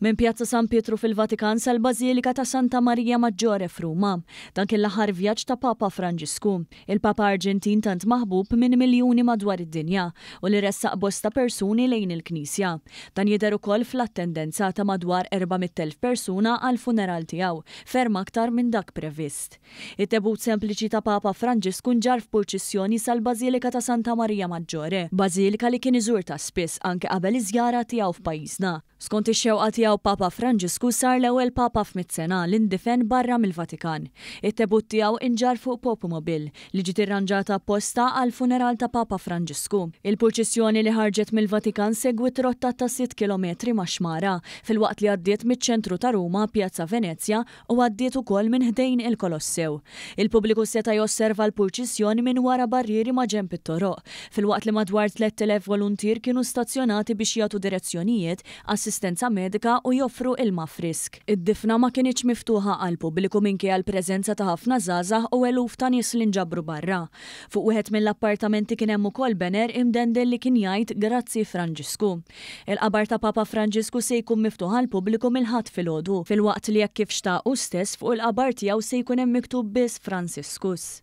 Minn Pjazza San Pietru fil-Vatikan sal-Bażilika ta' Santa Marija Maggiore f'Ruma. Dan kien l-aħħar vjaġġ ta' Papa Franġisku, il-Papa Arġentin tant maħbub minn miljuni madwar id-dinja u li ressaq bosta persuni lejn il-Knisja. Dan jidher ukoll fl-attendenza ta' madwar 400,000 persuna għall-funeral tiegħu, ferm aktar minn dak previst. It-tebut sempliċi ta' Papa Franġisku nġarr f'purċissjoni sal-Bażilika ta' Santa Marija Maggiore, bażilika li kien iżur ta' spiss anke qabel iż-żjara tiegħu f'pajjiżna. Skont ix-xewqa tiegħu Papa Franġisku sar l-ewwel Papa f'mitt sena li ndifen barra mill-Vatikan. It-tebut tiegħu inġarr fuq Popemobile, li ġiet irranġata apposta għall-funeral ta' Papa Franġisku. Il-purċissjoni li ħarġet mill-Vatikan segwiet rotta ta' sitt kilometri max-xmara, filwaqt li għaddiet miċ-ċentru ta' Ruma, Piazza Venezia, u għaddiet ukoll minn ħdejn il-Kolossew. Il-pubbliku seta' josserva l-purċissjoni minn wara barrieri maġenb it-toroq, filwaqt li madwar 3,000 voluntier kienu stazzjonati biex jagħtu direzzjonijiet, assistenza medika u joffru ilma frisk. Id-difna ma kinitx miftuħa għall-pubbliku minkejja l-preżenza ta' ħafna żgħażagħ u eluf ta' nies li nġabru barra. Fuq wieħed mill-appartamenti kien hemm ukoll banner imdendel li kien jgħid Grazzi Franġisku. Il-qabar ta' Papa Franġisku se jkun miftuħ għall-pubbliku mill-Ħadd filgħodu, filwaqt li hekk kif xtaq hu stess fuq il-qabar tiegħu se jkun hemm miktub biss Franciscus.